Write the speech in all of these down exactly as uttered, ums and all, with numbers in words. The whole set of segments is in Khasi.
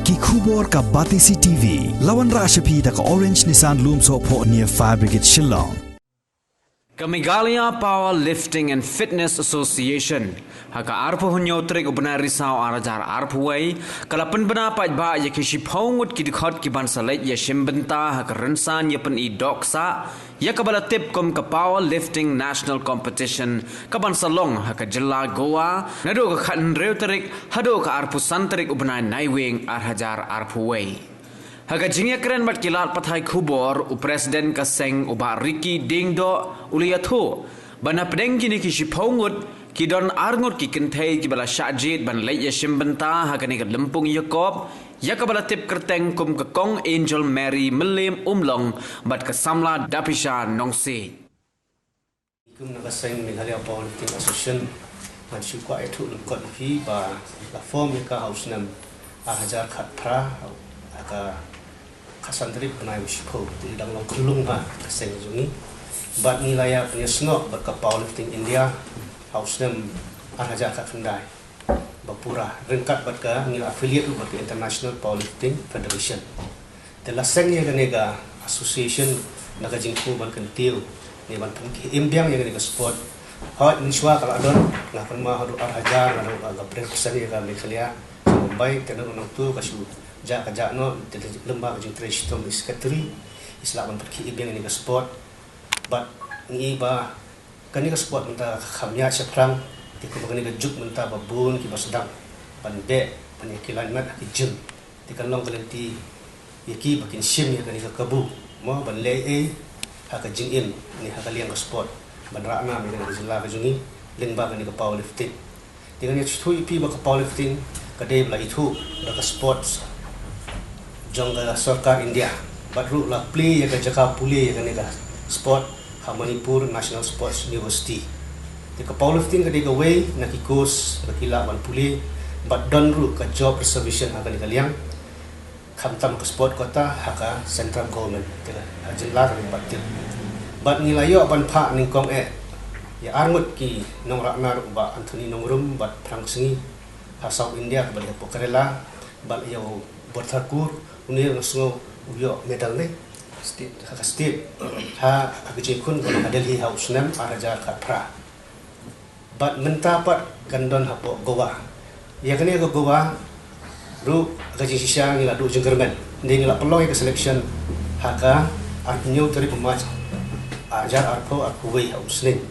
Ki khubor ka Batesi T V. La wanrah sha phi da ka Orange Nissan Lumsohphoh near Fire Brigade Shillong. Ka Meghalaya Power Lifting and Fitness Association, ha ka arphew hynñiew tarik u bnai Risaw ar hajar arphew wei, ka la pynbna paidbah ïa ki shiphew ngut ki dkhot ki ban sa leit ïashim bynta ha ka rynsan ïapyni dohksah, ïa kaba la tip kum ka Power Lifting National Competition, ka ban sa long ha ka jylla Goa, naduh ka khathynriew tarik haduh ka arphew san tarik u bnai Naiwieng ar hajar arphew wei. Ha ka jingïakren bad ki lad pathai khubor, u President ka seng, u Bah Ricky Diengdoh, u la ïathuh ba na pdeng kine ki shiphew ngut, ki don ar ngut ki kynthei kiba la shah jied ban leit ïashim bynta ha kane ka lympung ïakob, ïa kaba la tip kyrteng kum ka Kong Angel Mary Mylliem Umlong bad ka samla Dapisha Nongsiej. Kum na ka seng Meghalaya Powerlifting Association, ngan shu kwah ïathuh lyngkot ïa phi ba la form ïa ka ha u snem ar hajar khatphra, ha ka khatsan tarik bnai u shiphew, te dang long khyllung ha ka seng jong ngi. Bad ngi la ïa pynïasnoh bad ka Powerlifting India ha u snem ar hajar khatkhyndai ba pura, ryngkat bad ka, ngi la affiliate bad ka International Powerlifting Federation. Te la seng ïa kane ka association na ka jingthmu ban kyntiew ne ban pynkhie im biang ïa kane ka sport. Hooid, mynshuwa ka la don, nga kynmaw haduh ar hajar, nga don ka represent ïa ka Meghalaya sha Mumbai, te nangtu ka shu jah ka jah noh, te lem bad ka jingtrei shitom i secretary, i sa lah ban pynkhie im biang ïa kane ka sport. Bad ngi i ba kane ka sport mynta ka kham ïaid shaphrang, te kumba kane ka juk mynta ba bun kiba sdang ban beh, ban ïa ki laiñ met ha ki gym. Te kan long ka lynti ïa ki ba kin shim ïa kane ka kabu, mo, ban leh ei ha ka jingim ne ha ka liang ka sport, ban rah nam ïa kane ka jylla ka jong ngi lyngba kane ka powerlifting. Te ngan ïathuh ïa phi ba ka powerlifting ka dei ba la ithuh da ka sports jong ka sorkar India, bad ruh la plie ïa ka jaka pule ïa kane ka sport ha Manipur National Sports University. Te ka powerlifting ka dei kawei na ki course ba ki lah ban pule, bad don ruh ka job reservation ha kane ka liang, khamtam ka sport quota ha ka central government, te ka ha jylla ka dei bad til. Bad ngi la ïoh ban phah nyngkong eh ïa ar ngut ki nongrah nar, u Bah Anthony Nongrum bad Phrang Sngi, ha South India kaba dei hapoh Kerala, bad ïa u Bor Thakur, une nga sngew u ïoh medal ne state, ha ka state, ha, ha ka jingkhun kaba ha Delhi ha u snem ar hajar khatphra. Bad mynta pat kan don hapoh Goa. Ïa kane ka Goa ruh ka jingshisha ngi la duh jingkyrmen, hynrei ngi la pynlong ïa ka selection ha ka arphew hynñiew tarik u March ar hajar arphew arphew wei ha u Sneng.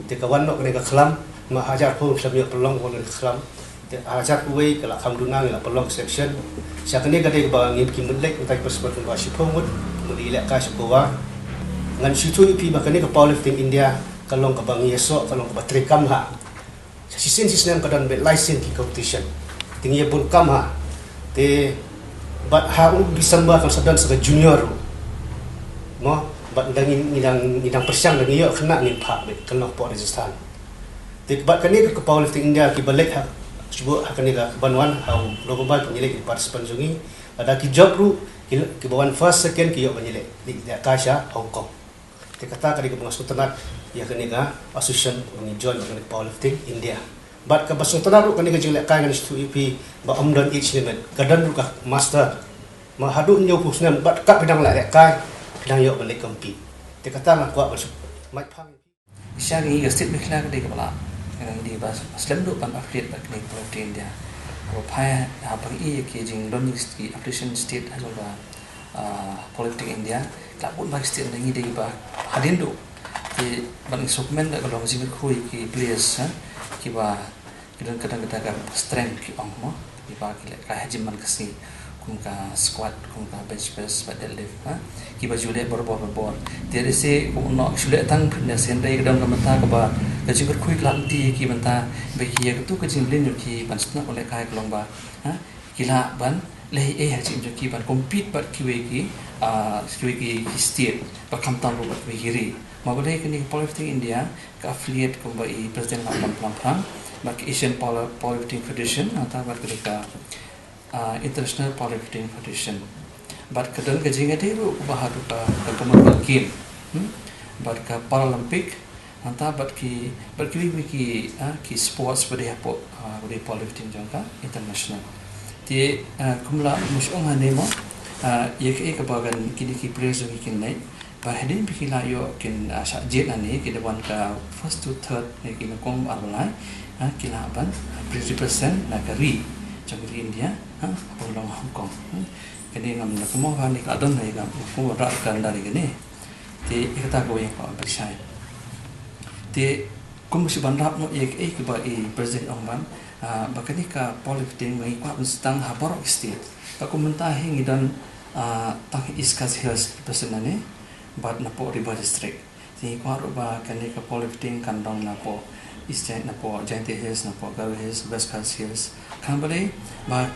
Te ka wan noh kane ka khlam, ma ha hajar arphew khlem ïoh pynlong wan kane ka khlam. Te ha hajar arphew wei ka la kham duna, ngi la pynlong ka selection. Sha kane ka dei kaba ngi, ki mut leit, utai ki participant kumba shiphew ngut, mut ïalehkai sha Goa. Ngan shu ïathuh ïa phi ba kane ka Powerlifting India ka long kaba ngi ïasoh, ka long kaba treikam ha shisien shisnem ka don beit lai sien ki competition. Te ngi ïa bun kam ha. Te bad ha u December kan sa don sa ka junior ruh, mo, bad ngi dang, ngi dang, ngi dang pyrshang, dang ïoh khynnah ngin phah beit, kan long hapoh Rajasthan. Te bad kane ka Powerlifting India kiba leit ha, shu buh ha kane ka ban wan ha u November, ki ïaleh ki participant jong ngi. Lada ki jop ruh, ki, kiba wan first, second, ki ïoh ban ïaleh, leit ïalehkai sha Hong Kong. Te kata ka dei kaba nga sngewtynnat ïa kane ka association ba ngi join, ba kane ka Powerlifting India. Bad kaba sngewtynnat ruh kane ka jinglehkai, ngan shu ïathuh ïa phi ba ym don age limit, ka don ruh ka master. Ma haduh hynñiewphew snem bad kat phi dang lehkai, phi dang ïoh ban leit compete. Te kata nga kwah ban shu mait phang ïa phi. Sha ngi ka state Meghalaya ka dei kaba lah, ka dei ba slem duh ban affiliate bad kane ka Powerlifting India. Haba phai, haba ngi ïa ki jingdon ki affiliation state ha jong ka, ah, Powerlifting India, ka bun ba ki state, ngi dei ba hadien duh. Te ban ngi sngewkmen ka long jingkyrkhu ïa ki players, ha, kiba ki don kata, kata ka strength ki ong, mo, kiba ki lehkai ha gym man ka sngi, kum ka squat, kum ka bench press bad deadlift, ha, kiba ju leh barabor barabor. Te lehse kum noh shu leh tang fitness, hynrei ka don ka bynta kaba, ka jingkyrkhu ka la lynti ïa ki bynta ba ki ïa katu ka jingleh ïa ki ban sdang ban lehkai ka long ba, ha, ki lah ban leh ei ha ka jingim jong ki ban compete bad kiwei ki, ah, kiwei ki, ki state, bad khamtam ruh bad kiwei ki ri. Ma balei kane ka Powerlifting India ka affiliate kumba i President Bah Plang Plang, bad ka Asian Power-, Powerlifting Federation, nangta bad ka, ah, International Powerlifting Federation. Bad ka don ka jingïadei ruh kaba ha ka, ka Commonwealth Game, hmm? Bad ka Paralympic, nangta bad ki, bad kiwei kiwei ki, ah, ki sports ba dei hapoh, ah, ba dei powerlifting jong ka international. Te, ah, kumba la mih ong hangne mo, ah, ïa kaei kaba kan kine ki players jong ngi kin leh, ba hadien ba ki la ïoh kin, ah, shah jied hangne, ki da wan ka first to third ne ki nyngkong ar ba lai, ah, ki lah ban, ah, represent na ka ri jong ka ri India, ah, ban long Hong Kong. Hmm. Kane ngam lah kumno hangne ka don hangne ka kumno rah ka ndar kane. Te ïa kata kawei nga kwah ban pynshai. Te kum shu ban rap noh ïa kaei kaba i President ong ban, ah, ba kane ka powerlifting ba ngi kwah ban sdang ha baroh ki state. Te kum mynta hi ngi don, ah, tang East Khasi Hills represent hangne bad napoh Ri Bhoi District. Te ngi kwah ruh ba kane ka powerlifting kan don napoh East Jain-, napoh Jaintia Hills, napoh Garo Hills, West Khasi Hills. Khnang balei ba,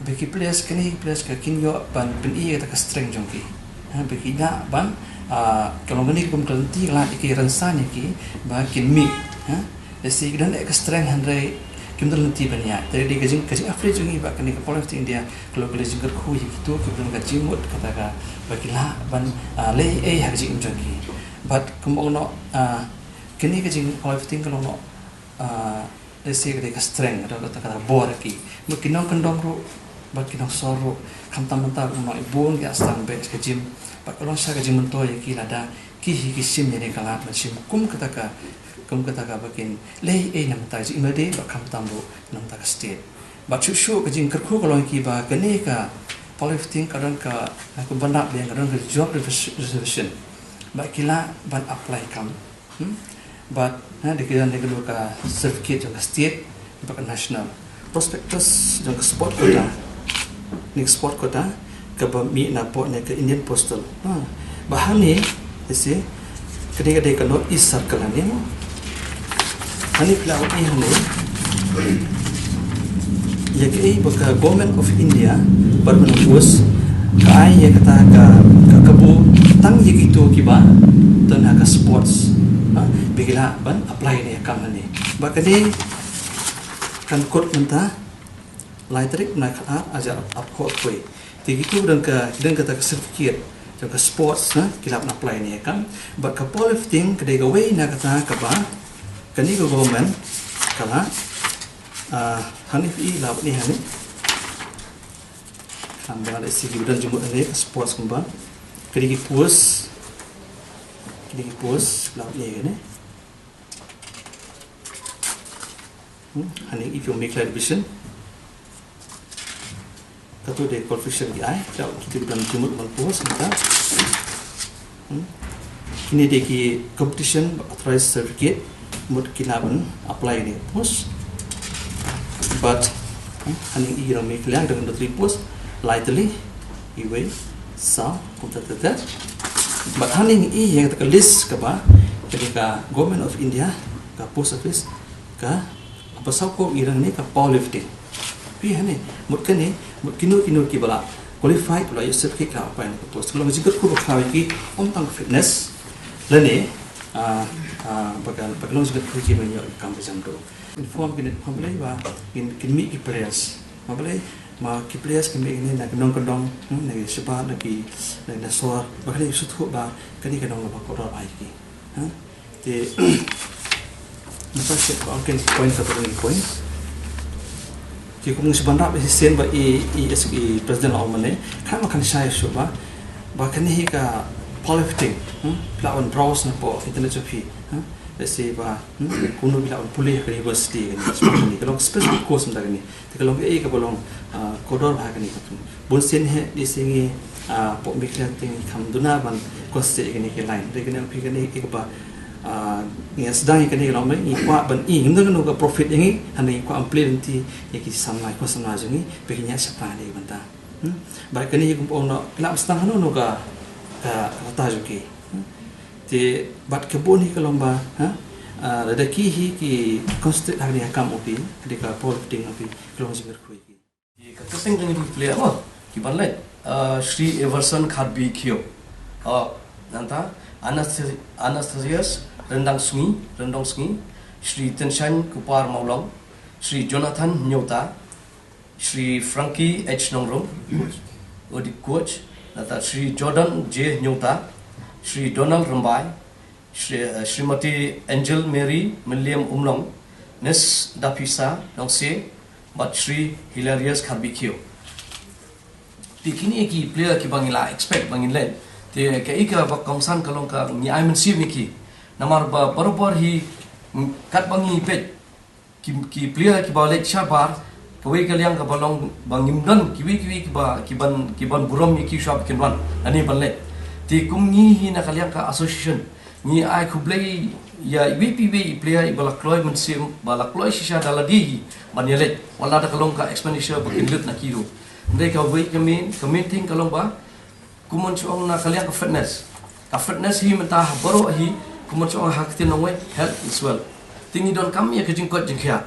ba ki players, kine ki players ka kin ïoh ban pyni ïa kata ka strength jong ki. Ha, ba ki lah ban, ah, ka long kane kum ka lynti ka lad ïa ki, rynsan ïa ki ba kin mih. Ha, lehse ki don eh ka strength hynrei kim don lynti ban ïaid. Te dei ka jing, ka jingafraid jong ngi ba kane ka powerlifting India ka long ka jingkyrkhu ïa kito kiba don ka jingmut kata ka ba ki lah ban, ah, leh ei ha ka jingim jong ki. Bad kumba ong noh, ah, kane ka jing powerlifting ka long noh, ah, lehse ka dei ka strength, ka dei kata ka bor ki. Ba ki nongkyndong ruh, ba ki nongsor ruh, khamtam mynta ruh, ba ki bun ki la sdang beh sha ka gym, ba ka long sha ka jingmyntoi ïa ki lada ki hi ki shim ïa kane ka lad ban shim kum kata ka, kum kata ka ba kin leh ei na bynta ka jingim lade, ba khamtam ruh na bynta ka state. Bad shuh shuh ka jingkyrkhu ka long ïa ki ba kane ka powerlifting ka don ka, ka ban lap biang ka don ka job reservation. Ba ki lah ban apply kam. Hmm? Bad, ha, dei ki don, dei ki don ka certificate jong ka state bad ka national. Prospectus jong ka sport quota. Ni ka sport quota kaba mih napoh ne ka Indian Postal. Ha. Ba hangne, you see, ka dei, ka dei ka North East Circle hangne mo. Hangne phi lah ban ïohi hangne ïa kaei ba ka Government of India, bad ban post ka ai ïa kata ka, ka kabu tang ïa kito kiba don ha ka sports, ha, ba ki lah ban apply ïa ka kam hangne. Ba kane kan kut mynta lai tarik bnai khatar, ar hajar arphew khatwei. Te kito don ka, don kata ka certificate jong ka sports, ha, ki lah ban apply ïa ka kam. Bad ka powerlifting ka dei kawei na kata kaba kane ka government ka la, ah, hangne phi lah ban ïohi hangne. Khnang ba lehse kiba don jingmut hangne ka sports kumba, ka dei ki post, ka dei ki post, lah ban ïohi hangne. Hmm, hangne i ka Meghalaya Division. Kato dei qualification ki ai, ka kito kiba don jingmut ban post mynta. Hmm. Kine dei ki competition authorized certificate, mut ki lah ban apply ïa kine ki post. Bad, hmm, hangne i ka Meghalaya, ka don three post, lai tylli, iwei, saw, kumta ter ter. Bad hangne i ïa kata ka list kaba, kane ka Government of India ka post office, ka, kaba saw ko i rank ne ka powerlifting. Phi hangne, mut kane, mut kino kino kiba la qualified, ba la ïoh certificate, ka apply na ka post. Ka long ka jingkyrkhu ba khlaw ïa ki, ym tang fitness lane, ah, ah, ba ka, ba ka long jingkyrkhu ïa ki ban ïoh kam ba jam duh. Inform kine, khnang balei ba kin, kin mih ki players. Khnang balei ma ki players ki mih kine na ki nongkyndong, hmm, na ki shabar, na ki, na ki nongsor, ba kane ki sngewthuh ba kane ka long kaba kordor bha ïa ki. Ha? Te nangta shet ba ong ken point, ka ba ong point. Te kum ngi shu ban rap shisien ba i, i, i President la ong mynne, khnang ba kan shai shuh ba, ba kane hi ka powerlifting, hmm? Phi lah ban browse napoh internet jong phi, hmm? Let's say ba, hmm? Kumno phi lah ban pule ha ka university kane, ka long specific course mynta kane. Te ka long kaei kaba long, ah, kordor bha kane ka. Bun sien hi, dei sien ngi, ah, hapoh Meghalaya te ngi kham duna ban concentrate ïa kane ka line. Dei kane phi kane ïa kaba, ah, ngi sdang ïa kane ka long ba ngi kwah ban i, ngim don kano ka profit ïa ngi, hynrei ngi kwah ban plie lynti ïa ki samla, ki khun samla jong ngi, ba kin ïaid shaphrang ha kane ka bynta. Hmm? Bad kane ïa kumba ong noh, ki lah ban sdang hano hano ka, ka, ka rta jong ki. Hmm? Te bad ka bun hi ka long ba, ha? Ah, lada ki hi ki concentrate ha kane ka kam u phi, ha kane ka powerlifting u phi, ka long jingkyrkhu ïa ki. Ka kyrteng jong ki player mo, ki ban leit. Ah, Shri Everson Khatbi Kyiu. Ah, nangta Anastasi-, Anastasius Ryndangsngi, Ryndongsngi, Shri Tynshan Kupar Mawlong, Shri Jonathan Nyota, Shri Frankie H Nongrum, Odi coach, nangta Shri Jordan J Nyota, Shri Donald Rymbai, Shri, eh, Shrimati Angel Mary Mylliem Umlong, Miss Dapisa Nongsie, bad Shri Hilarius Khatbi Kyiu. Te kine ki player kiba ngi la expect ba ngin leit. Te kaei kaba kongsan ka long ka ngi ai mynsiem ïa ki. Namar ba barabor hi, mm, katba ngi peit ki, ki player kiba leit shabar, kawei ka liang kaba long ba ngim don kiwei kiwei kiba, kiban, kiban burom ïa ki shuwa ba kin wan lane ban leit. Te kum ngi hi na ka liang ka association, ngi ai khublei ïa iwei pa iwei i player iba la kloi mynsiem, ba la kloi shisha da lade hi ban ïaleit, wat la da ka long ka expenditure ba kin lut na ki ruh. Hynrei kawei ka main, ka main thing ka long ba, kumno shu ong, na ka liang ka fitness. Ka fitness hi mynta ha baroh hi, kumno shu ong ha ka ktien nongwei, health is wealth. Te ngi donkam ïa ka jingkoit jingkhiah.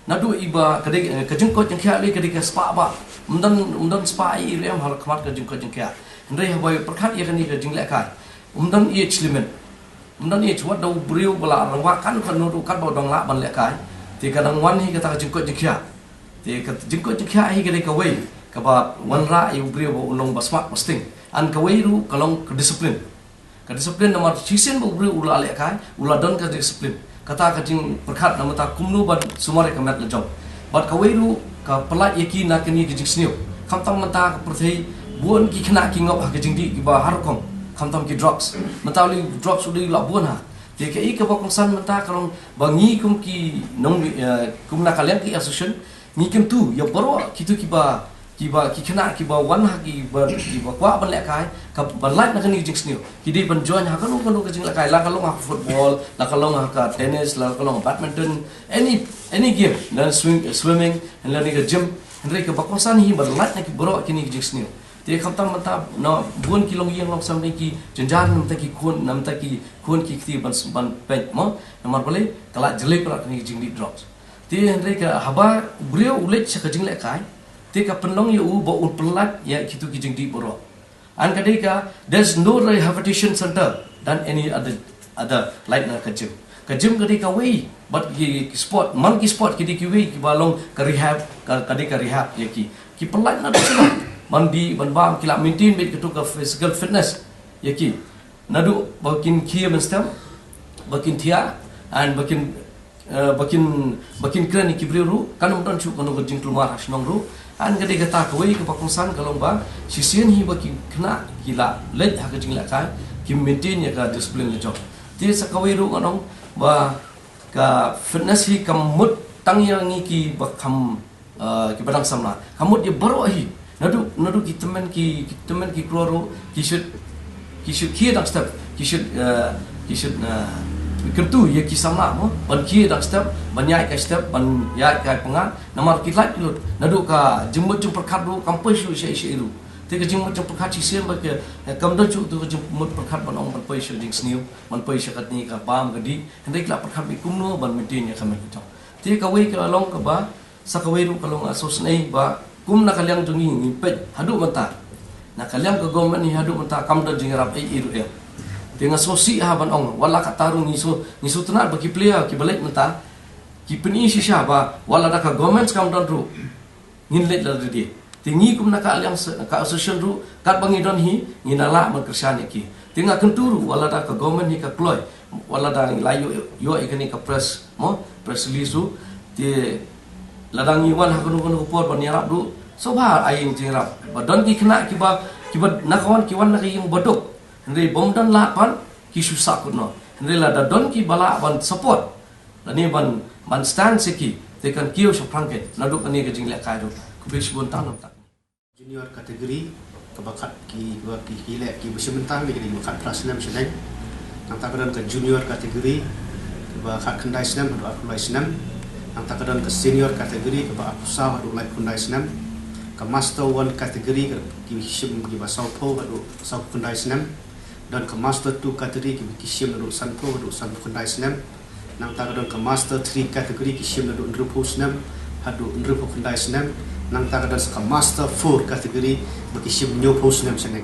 Naduh iba ka dei, eh, ka jingkoit jingkhiah lei ka dei ka spah ba. Ym don, ym don spah ei ei ruh em ha khmat ka jingkoit jingkhiah. Hynrei haba pyrkhat ïa kane ka jinglehkai, ym don ei ei shlem. Ym don ei ei, wat da u briew ba la rangbah katno katno ruh, katba u dang lah ban lehkai, te ka dang wan hi kata ka jingkoit jingkhiah. Te ka jingkoit jingkhiah hi ka dei kawei kaba wanrah ïa u briew ba un long ba smart ba sting. Bad kawei ruh ka long ka discipline. Ka discipline, namar shisien ba u briew u la lehkai, u la don ka discipline. Kata ka jingpyrkhat namar ta kumno ban sumar ïa ka met la jong. Bad kawei ruh ka pyllait ïa ki na kine ki jingsniew. Khamtam mynta ka pyrthei bun ki khynnah ki ngop ha ka jingdih kiba har rukom. Khamtam ki drugs. Mynta u lei drugs u dei u la bun ha. Te kaei kaba kongsan mynta ka long ba ngi kum ki nong, eh, kum na ka liang ki association, ngi kyntu ïa baroh kito kiba, kiba, ki khynnah kiba wan ha kiba, kiba kwah ban lehkai, ka ban lait na kane ka jingsniew. Ki dei ban join ha kano kano ka jinglehkai, la ka long ha football, la ka long ha ka tennis, la ka long badminton, any, any game, lane swim, swimming, lane ka gym. Hynrei kaba kongsan hi ban lait na ki baroh kine ki jingsniew. Te khamtam mynta na bun ki longïing longsem ne ki jynjar, na bynta ki khun, na bynta ki khun ki kti ban, ban peit mo. Namar balei? Ka la jlei palat kane ka jingdih drugs. Te hynrei ka haba u briew u leit sha ka jinglehkai, te ka pynlong ïa u ba un pyllait ïa kito ki jingdih baroh. Bad ka dei ka, there's no rehabilitation center than any other, other, like na ka gym. Ka gym ka dei kawei, bad ki, ki sport, man ki sport ki dei kiwei kiba long ka rehab, ka, ka dei ka rehab ïa ki. Ki pyllait naduh shuwa ban dih, ban bam, ki la maintain beit kato ka physical fitness ïa ki. Naduh ba kin khie mynstep, ba kin thiah, bad ba kin, eh, ba kin, ba kin kren ïa ki briew ruh, kan ym don shuh kano ka jingkulmar ha shnong ruh. Bad ka dei kata kawei kaba kongsan ka long ba shisien hi ba ki khynnah ki la leit ha ka jinglehkai, ki maintain ïa ka discipline la jong. Te sa kawei ruh ngan ong ba ka fitness hi kam mut tang ïa ngi kiba kham, eh, kiba dang samla. Ka mut ïa baroh hi. Naduh, naduh ki tymmen ki, ki tymmen ki kloi ruh, ki should, ki should khie dang step, ki should, eh, ki should, eh, kyntu ïa ki samla mo, ban khie dang step, ban ïaid kai step, ban ïaid kai pyngngad, namar ki lait ki lut. Naduh ka jingmut jingpyrkhat ruh kam poi shuh sha ei sha ei ruh. Te ka jingmut jingpyrkhat shisien ba ka, eh, kam don shuh tu ka jingmut pyrkhat ban ong ban poi sha jingsniew, ban poi sha katne ka bam ka dih. Hynrei ki la pyrkhat beit kumno ban maintain ïa ka met ka jong. Te kawei ka long kaba, sa kawei ruh ka long, ah, sngewsynei ba kum na ka liang jong ngi ngi peit haduh mynta. Na ka liang ka government hi haduh mynta kam don jingïarap ei ei ruh em. Te nga sngewsih ha ban ong, wat la katta ruh ngi sngew, ngi sngewtynnat ba ki player kiba leit mynta ki pyni shisha ba wat la da ka government kam don ruh, ngin leit lade. Te ngi kum na ka liang se-, ka association ruh, katba ngi don hi, ngin ïa lah ban kyrshan ïa ki. Te nga kyntu ruh, wat la da ka government hi ka kloi, wat la da ngi la ïoh, ïoh ïa kane ka press, mo, press release ruh. Te lada ngi wan ha kano kano ka por ban ïarap ruh, sngewbha ai ïing jingïarap. Ba don ki khynnah kiba, kiba na ka wan, ki wan na ka ïing baduk. Hynrei bym don lad pat, ki shu sah kut noh. Hynrei lada don kiba lah ban support, lane ban, ban stand sha ki, te kan kiew shaphrang keiñ naduh kane ka jinglehkai ruh. Khublei shibun tang namar. Junior category, kaba khat ki, kaba ki, ki leh kiba shim bynta, ki dei kiba khatphra snem shaneng. Nangta ka don ka junior category, kaba khatkhyndai snem haduh arphew lai snem. Nangta ka don ka senior category, kaba arphew saw haduh laiphew khyndai snem. Ka master one category, ka ki shim kiba sawphew haduh sawphew khyndai snem. Don ka master two category, kiba ki shim naduh sanphew haduh sanphew khyndai snem. Nangta ka don ka master three category, ki shim naduh hynriewphew snem haduh hynriewphew khyndai snem. Nangta ka don sa ka master four category, ba ki shim hynñiewphew snem shaneng.